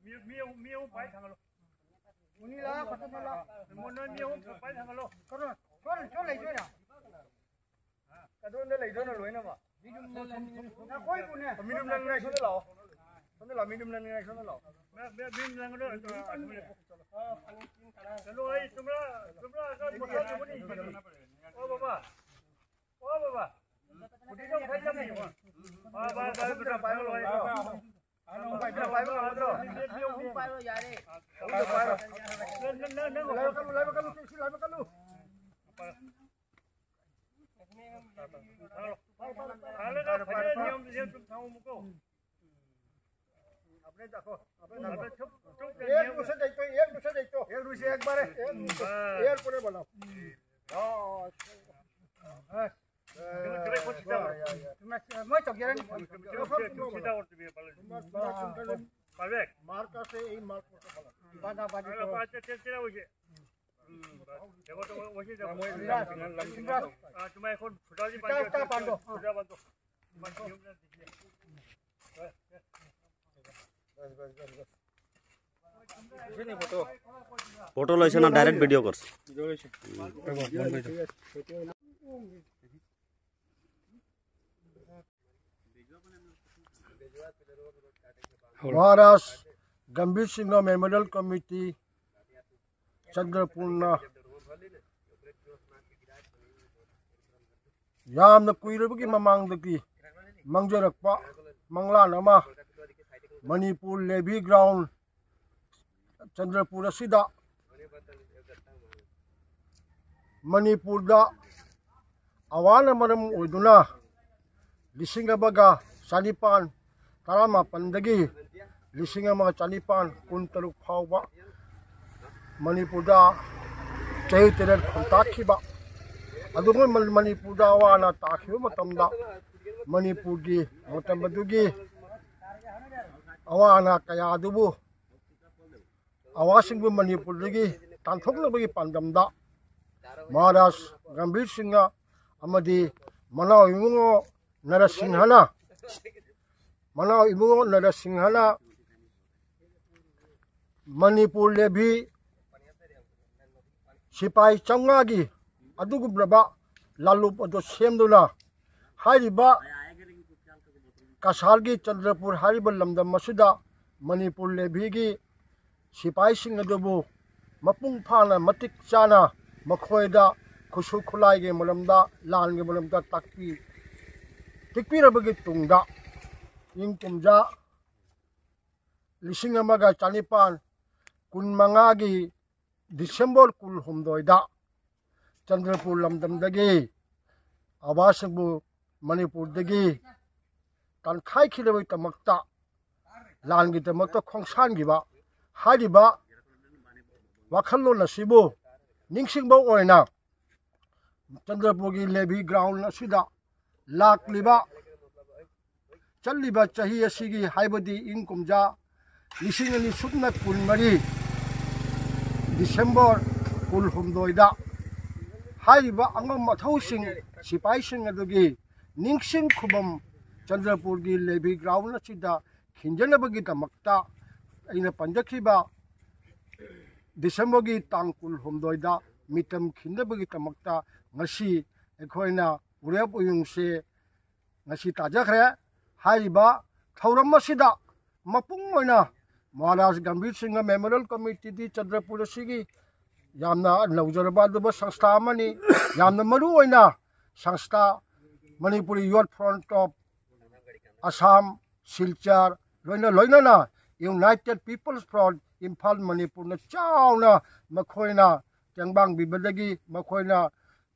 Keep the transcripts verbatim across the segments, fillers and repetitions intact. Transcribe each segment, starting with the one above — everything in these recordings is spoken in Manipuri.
ꯃꯤ, ꯃꯤ ꯑꯍꯨꯝ, ꯃꯤ ꯑꯍꯨꯝ ꯄꯥꯏ ꯊꯥꯡꯒꯠꯂꯣ꯫ ꯃꯣꯏ ꯅꯣꯏ ꯃꯤ ꯑꯍꯨꯝ ꯄꯥꯏ ꯊꯥꯡꯒꯠꯂꯣ꯫ ꯀꯗꯣꯝꯗ ꯂꯩꯗꯣꯏꯅꯣ? ꯑꯗꯣꯝꯗ ꯂꯩꯗꯣꯏꯅꯣ ꯂꯣꯏꯅꯃꯛ? ꯅꯈꯣꯏꯕꯨꯅꯦ꯫ ꯃꯤꯅꯨꯝ ꯅꯪ ꯉꯥꯏ ꯁꯣꯝꯗ ꯂꯥꯛꯑꯣ꯫ ꯁꯣꯝꯗ ꯂꯥꯛꯑꯣ, ꯃꯤꯅꯨꯝ ꯅꯪ ꯉꯥꯏ ꯁꯣꯝꯗ ꯂꯥꯛꯑꯣ꯫ ꯃꯤ, ꯃꯤ, ꯃꯤ ꯅꯪ ꯑꯗꯣ, ꯑꯗꯣ, ꯑꯗꯣ, ꯆꯠꯂꯣ, ꯑꯩ ꯆꯨꯝꯕ꯭ꯔꯥ, ꯆꯨꯝꯕ꯭ꯔꯥ, ꯑꯗꯣ ꯃꯊꯛ ꯌꯧꯕꯅꯤ꯫ ꯑꯣ ꯕꯕꯥ꯫ ꯑꯣ ꯕꯕꯥ꯫ ꯀꯨꯇꯤꯗꯣ ꯃꯊꯛ ꯌꯧꯅꯤ꯫ ꯕꯥ, ꯕꯥ, ꯕꯥ, ꯕꯥ, ꯕꯥ, ꯕꯥ, ꯕꯥ꯫ ꯑꯍꯨꯝ ꯄꯥꯏꯔꯣ ꯌꯥꯔꯦ꯫ ꯅꯪ, ꯅꯪ, ꯅꯪ, ꯅꯪ꯫ ꯂꯥꯏꯕꯛ ꯀꯜꯂꯨ, ꯂꯥꯏꯕꯛ ꯀꯜꯂꯨ, ꯁꯤ ꯂꯥꯏꯕꯛ ꯀꯜꯂꯨ꯫ ꯍꯥꯜꯂꯒ ꯐꯖꯅ ꯌꯥꯝ, ꯌꯥꯝ ꯆꯨꯝ ꯊꯝꯃꯨꯀꯣ꯫ अपने देखो, अपने देखो। एक दूसरे देखो, एक दूसरे देखो। एक दूसरे एक बार है। एक दूसरे, एक पूरे बोलो। हाँ। हाँ। ꯃꯣꯏ ꯇꯧꯖꯔꯅꯤ꯫ ꯃꯥꯔꯛ ꯑꯁꯦ ꯑꯩ ꯃꯥꯔꯛ ꯇꯧꯕ꯫ ꯕꯥꯖꯥ ꯕꯥꯖꯤ ꯇꯧꯔꯣ꯫ ꯁꯤꯡꯒꯥ, ꯁꯤꯡꯒꯥ ꯄꯥꯟꯗꯣ꯫ ꯐꯣটো লৈছে না, ডাইৰেক্ট ভিডিঅ' কৰিছে। महाराज गंभीर सिंह मेमोरियल कमेटी ꯆꯟꯗ꯭ꯔꯄꯨꯔꯅ ꯌꯥꯝꯅ ꯀꯨꯏꯔꯕꯒꯤ ꯃꯃꯥꯡꯗꯒꯤ ꯃꯥꯡꯖꯔꯛꯄ ꯃꯪꯂꯥꯟ ꯑꯃ ꯃꯅꯤꯄꯨꯔ ꯂꯦꯚꯤ ꯒ꯭ꯔꯥꯎꯟ ꯆꯟꯗ꯭ꯔꯄꯨꯔ ꯑꯁꯤꯗ ꯃꯅꯤꯄꯨꯔꯗ ꯑꯋꯥꯅ ꯃꯔꯝ ꯑꯣꯏꯗꯨꯅ ꯂꯤꯁꯤꯡ ꯑꯃꯒ ꯆꯅꯤꯄꯥꯟ ꯇꯔꯥꯃꯥꯄꯟꯗꯒꯤ ꯂꯤꯁꯤꯡ ꯑꯃꯒ ꯆꯅꯤꯄꯥꯟ ꯀꯨꯟꯇꯔꯨꯛ ꯐꯥꯎꯕ ꯃꯅꯤꯄꯨꯔꯗ ꯆꯍꯤ ꯇꯔꯦꯠ ꯈꯣꯡꯇꯥꯛꯈꯤꯕ꯫ ꯑꯗꯨꯒ ꯃꯅꯤꯄꯨꯔꯗ ꯑꯋꯥ ꯑꯅꯥ ꯇꯥꯈꯤꯕ ꯃꯇꯝꯗ ꯃꯅꯤꯄꯨꯔꯒꯤ ꯃꯇꯝ ꯑꯗꯨꯒꯤ ꯑꯋꯥ ꯑꯅꯥ ꯀꯌꯥ ꯑꯗꯨꯕꯨ ꯑꯋꯥꯁꯤꯡꯕꯨ ꯃꯅꯤꯄꯨꯔꯗꯒꯤ ꯇꯥꯟꯊꯣꯛꯅꯕꯒꯤ ꯄꯥꯟꯗꯝꯗ ꯃꯍꯥꯔꯥꯖ ꯒꯝꯚꯤꯔ ꯁꯤꯡꯍ ꯑꯃꯗꯤ ꯃꯅꯥꯎ ꯏꯕꯨꯡꯉꯣ ꯅꯔꯁꯤꯡꯍꯅ, ꯃꯅꯥꯎ ꯏꯕꯨꯡꯉꯣ ꯅꯔꯁꯤꯡꯍꯅ ꯃꯅꯤꯄꯨꯔ ꯂꯦꯚꯤ ꯁꯤꯄꯥꯍꯤ ꯆꯥꯝꯃꯉꯥꯒꯤ ꯑꯗꯨꯒꯨꯝꯂꯕ ꯂꯥꯂꯨꯞ ꯑꯗꯨ ꯁꯦꯝꯗꯨꯅ ꯍꯥꯏꯔꯤꯕ ꯀꯁꯥꯔꯒꯤ ꯆꯟꯗ꯭ꯔꯄꯨꯔ ꯍꯥꯏꯔꯤꯕ ꯂꯝꯗꯝ ꯑꯁꯤꯗ ꯃꯅꯤꯄꯨꯔ ꯂꯦꯚꯤꯒꯤ ꯁꯤꯄꯥꯍꯤꯁꯤꯡ ꯑꯗꯨꯕꯨ ꯃꯄꯨꯡ ꯐꯥꯅ ꯃꯇꯤꯛ ꯆꯥꯅ ꯃꯈꯣꯏꯗ ꯈꯨꯠꯁꯨ ꯈꯨꯠꯂꯥꯏꯒꯤ ꯃꯔꯝꯗ, ꯂꯥꯟꯒꯤ ꯃꯔꯝꯗ ꯇꯥꯛꯄꯤ ꯇꯦꯛꯄꯤꯔꯕꯒꯤ ꯇꯨꯡꯗ ꯏꯪ ꯀꯨꯝꯖꯥ ꯂꯤꯁꯤꯡ ꯑꯃꯒ ꯆꯅꯤꯄꯥꯟ ꯀꯨꯟꯃꯉꯥꯒꯤ ꯗꯤꯁꯦꯝꯕꯔ ꯀꯨꯟꯍꯨꯝꯗꯣꯏꯗ ꯆꯟꯗ꯭ꯔꯄꯨꯔ ꯂꯝꯗꯝꯗꯒꯤ ꯑꯋꯥꯁꯤꯡꯕꯨ ꯃꯅꯤꯄꯨꯔꯗꯒꯤ ꯇꯥꯟꯈꯥꯏꯈꯤꯗꯕꯒꯤꯗꯃꯛꯇ, ꯂꯥꯟꯒꯤꯗꯃꯛꯇ ꯈꯣꯡꯁꯥꯟꯈꯤꯕ ꯍꯥꯏꯔꯤꯕ ꯋꯥꯈꯜꯂꯣꯟ ꯑꯁꯤꯕꯨ ꯅꯤꯡꯁꯤꯡꯕ ꯑꯣꯏꯅ ꯆꯟꯗ꯭ꯔꯄꯨꯔꯒꯤ ꯂꯦꯚꯤ ꯒ꯭ꯔꯥꯎꯟ ꯑꯁꯤꯗ ꯂꯥꯛꯂꯤꯕ, ꯆꯠꯂꯤꯕ ꯆꯍꯤ ꯑꯁꯤꯒꯤ, ꯍꯥꯏꯕꯗꯤ ꯏꯪ ꯀꯨꯝꯖꯥ ꯂꯤꯁꯤꯡ ꯑꯅꯤ ꯁꯨꯞꯅ ꯀꯨꯟꯃꯔꯤ ꯗꯤꯁꯦꯝꯕꯔ ꯀꯨꯟꯍꯨꯝꯗꯣꯏꯗ ꯍꯥꯏꯔꯤꯕ ꯑꯉꯝ ꯑꯊꯧꯁꯤꯡ, ꯁꯤꯄꯥꯍꯤꯁꯤꯡ ꯑꯗꯨꯒꯤ ꯅꯤꯡꯁꯤꯡ ꯈꯨꯕꯝ ꯆꯟꯗ꯭ꯔꯄꯨꯔꯒꯤ ꯂꯦꯚꯤ ꯒ꯭ꯔꯥꯎꯟ ꯑꯁꯤꯗ ꯈꯤꯟꯖꯅꯕꯒꯤꯗꯃꯛꯇ ꯑꯩꯅ ꯄꯟꯖꯈꯤꯕ ꯗꯤꯁꯦꯝꯕꯔꯒꯤ ꯇꯥꯡ ꯀꯨꯟꯍꯨꯝꯗꯣꯏꯗ ꯃꯤꯇꯝ ꯈꯤꯟꯅꯕꯒꯤꯗꯃꯛꯇ ꯉꯁꯤ ꯑꯩꯈꯣꯏꯅ ꯎꯔꯦꯞ ꯎꯌꯨꯡꯁꯦ ꯉꯁꯤ ꯇꯥꯖꯈ꯭ꯔꯦ꯫ ꯍꯥꯏꯔꯤꯕ ꯊꯧꯔꯝ ꯑꯁꯤꯗ ꯃꯄꯨꯡ ꯑꯣꯏꯅ ꯃꯍꯥꯔꯥꯖ ꯒꯝꯚꯤꯔ ꯁꯤꯡꯍ ꯃꯦꯃꯣꯔꯤꯌꯦꯜ ꯀꯃꯤꯇꯤꯗꯤ ꯆꯟꯗ꯭ꯔꯄꯨꯔ ꯑꯁꯤꯒꯤ ꯌꯥꯝꯅ ꯂꯧꯖꯔꯕ ꯑꯗꯨꯒꯨꯝꯕ ꯁꯪꯁꯊꯥ ꯑꯃꯅꯤ꯫ ꯌꯥꯝꯅ ꯃꯔꯨ ꯑꯣꯏꯅ ꯁꯪꯁꯊꯥ ꯃꯅꯤꯄꯨꯔꯤ ꯌꯨꯠ ꯐ꯭ꯔꯟꯠ ꯑꯣꯐ ꯑꯁꯥꯝ, ꯁꯤꯜꯆꯔ, ꯂꯣꯏꯅ ꯂꯣꯏꯅꯅ ꯌꯨꯅꯥꯏꯇꯦꯠ ꯄꯤꯄꯜꯁ ꯐ꯭ꯔꯟꯠ ꯏꯝꯐꯥꯜ ꯃꯅꯤꯄꯨꯔꯅ ꯆꯥꯎꯅ ꯃꯈꯣꯏꯅ ꯇꯦꯡꯕꯥꯡꯕꯤꯕꯗꯒꯤ, ꯃꯈꯣꯏꯅ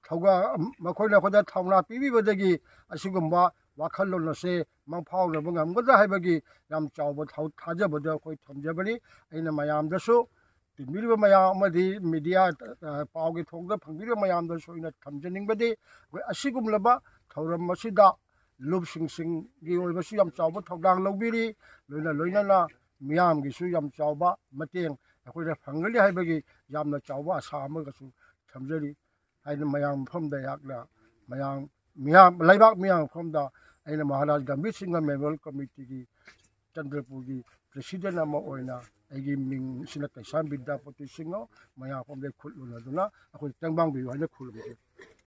ꯊꯧꯒ-, ꯃꯈꯣꯏꯅ ꯑꯩꯈꯣꯏꯗ ꯊꯧꯅꯥ ꯄꯤꯕꯤꯕꯗꯒꯤ ꯑꯁꯤꯒꯨꯝꯕ ꯋꯥꯈꯜꯂꯣꯟ ꯑꯁꯦ ꯃꯪꯐꯥꯎꯅꯕ ꯉꯝꯒꯗ꯭ꯔꯥ ꯍꯥꯏꯕꯒꯤ ꯌꯥꯝ ꯆꯥꯎꯕ ꯊꯧ-, ꯊꯥꯖꯕꯗꯨ ꯑꯩꯈꯣꯏ ꯊꯝꯖꯕꯅꯤ꯫ ꯑꯩꯅ ꯃꯌꯥꯝꯗꯁꯨ ꯇꯤꯟꯕꯤꯔꯤꯕ ꯃꯌꯥꯝ ꯑꯃꯗꯤ ꯃꯤꯗꯤꯌꯥ, ꯑ, ꯄꯥꯎꯒꯤ ꯊꯣꯡꯗ ꯐꯪꯕꯤꯔꯤꯕ ꯃꯌꯥꯝꯗꯁꯨ ꯑꯩꯅ ꯊꯝꯖꯅꯤꯡꯕꯗꯤ, ꯑꯩꯈꯣꯏ ꯑꯁꯤꯒꯨꯝꯂꯕ ꯊꯧꯔꯝ ꯑꯁꯤꯗ ꯂꯨꯞꯁꯤꯡꯁꯤꯡꯒꯤ ꯑꯣꯏꯕꯁꯨ ꯌꯥꯝ ꯆꯥꯎꯕ ꯊꯧꯗꯥꯡ ꯂꯧꯕꯤꯔꯤ, ꯂꯣꯏꯅ ꯂꯣꯏꯅꯅ ꯃꯤꯌꯥꯝꯒꯤꯁꯨ ꯌꯥꯝ ꯆꯥꯎꯕ ꯃꯇꯦꯡ ꯑꯩꯈꯣꯏꯅ ꯐꯪꯒꯅꯤ ꯍꯥꯏꯕꯒꯤ ꯌꯥꯝꯅ ꯆꯥꯎꯕ ꯑꯁꯥ ꯑꯃꯒꯁꯨ ꯊꯝꯖꯔꯤ꯫ ꯍꯥꯏꯅ ꯃꯌꯥꯝ ꯃꯐꯝꯗ ꯑꯩꯍꯥꯛꯅ ꯃꯌꯥꯝ, ꯃꯤꯌꯥꯝ, ꯂꯩꯕꯥꯛ ꯃꯤꯌꯥꯝ ꯃꯐꯝꯗ ꯑꯩꯅ ꯃꯍꯥꯔꯥꯖ ꯒꯝꯚꯤꯔ ꯁꯤꯡꯍ ꯃꯦꯃꯣꯔꯤꯌꯦꯜ ꯀꯃꯤꯇꯤꯒꯤ ꯆꯟꯗ꯭ꯔꯄꯨꯔꯒꯤ ꯄ꯭ꯔꯦꯁꯤꯗꯦꯟ ꯑꯃ ꯑꯣꯏꯅ ꯑꯩꯒꯤ ꯃꯤꯡꯁꯤꯅ ꯀꯩꯁꯥꯝ ꯕꯤꯗ꯭ꯌꯥꯄꯇꯤ ꯁꯤꯡꯍ ꯃꯌꯥꯝ ꯃꯐꯝꯗ ꯈꯨꯠ ꯂꯨꯅꯗꯨꯅ ꯑꯩꯈꯣꯏ ꯇꯦꯡꯕꯥꯡꯕꯤꯌꯨ ꯍꯥꯏꯅ ꯈꯨꯔꯨꯝꯖꯔꯤ꯫